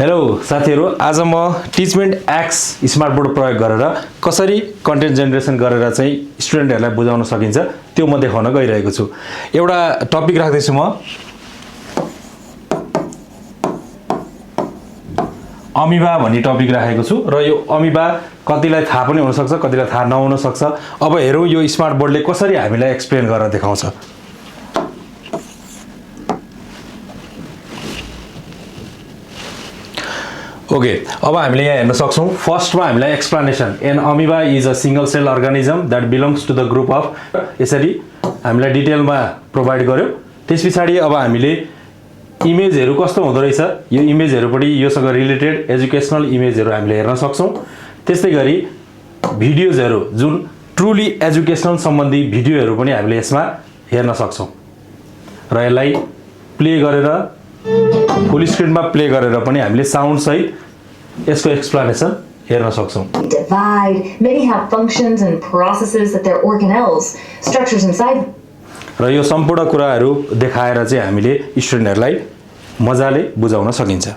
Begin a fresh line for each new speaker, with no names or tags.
Hello साथीहरु, आज म टिचमेन्ट एक्स स्मार्ट बोर्ड प्रयोग गरेर कसरी कन्टेन्ट जेनेरेसन गरेर चाहिँ स्टुडेन्टहरुलाई बुझाउन सकिन्छ त्यो म देखाउन गइरहेको छु। एउटा टपिक राख्दै छु म अमिबा भन्ने टपिक राखेको छु र यो अमिबा कतिलाई थाहा पनि हुन सक्छ, कतिलाई थाहा नहुन सक्छ। अब हेरौं यो स्मार्ट बोर्डले कसरी हामीलाई एक्सप्लेन गरेर देखाउँछ। ओके, अब हामीले यहाँ हेर्न सक्छौं। फर्स्टमा हामीलाई explanation an amoeba is a single cell organism that belongs to the group of, यसरी हामीलाई डिटेलमा प्रोवाइड गर्यो। त्यसपछि अब हामीले इमेजहरु कस्तो हुँदो रहेछ, यो इमेजहरु पनि योसँग रिलेटेड एजुकेशनल इमेजहरु हामीले हेर्न सक्छौं। त्यस्तै गरी भिडियोजहरु जुन ट्रुली एजुकेशनल सम्बन्धी भिडियोहरु पनि हामीले यसमा हेर्न सक्छौं र यसलाई प्ले गरेर फुल स्क्रिनमा प्ले गरेर पनि हामीले साउन्ड सहित यसको एक्सप्लेनेसन हेर्न सक्छौं।
Divide, many have functions and processes that they're organelles, structures inside.
र यो सम्पूर्ण कुराहरु देखाएर चाहिँ हामीले स्टुडेन्टहरुलाई मजाले बुझाउन सकिन्छ।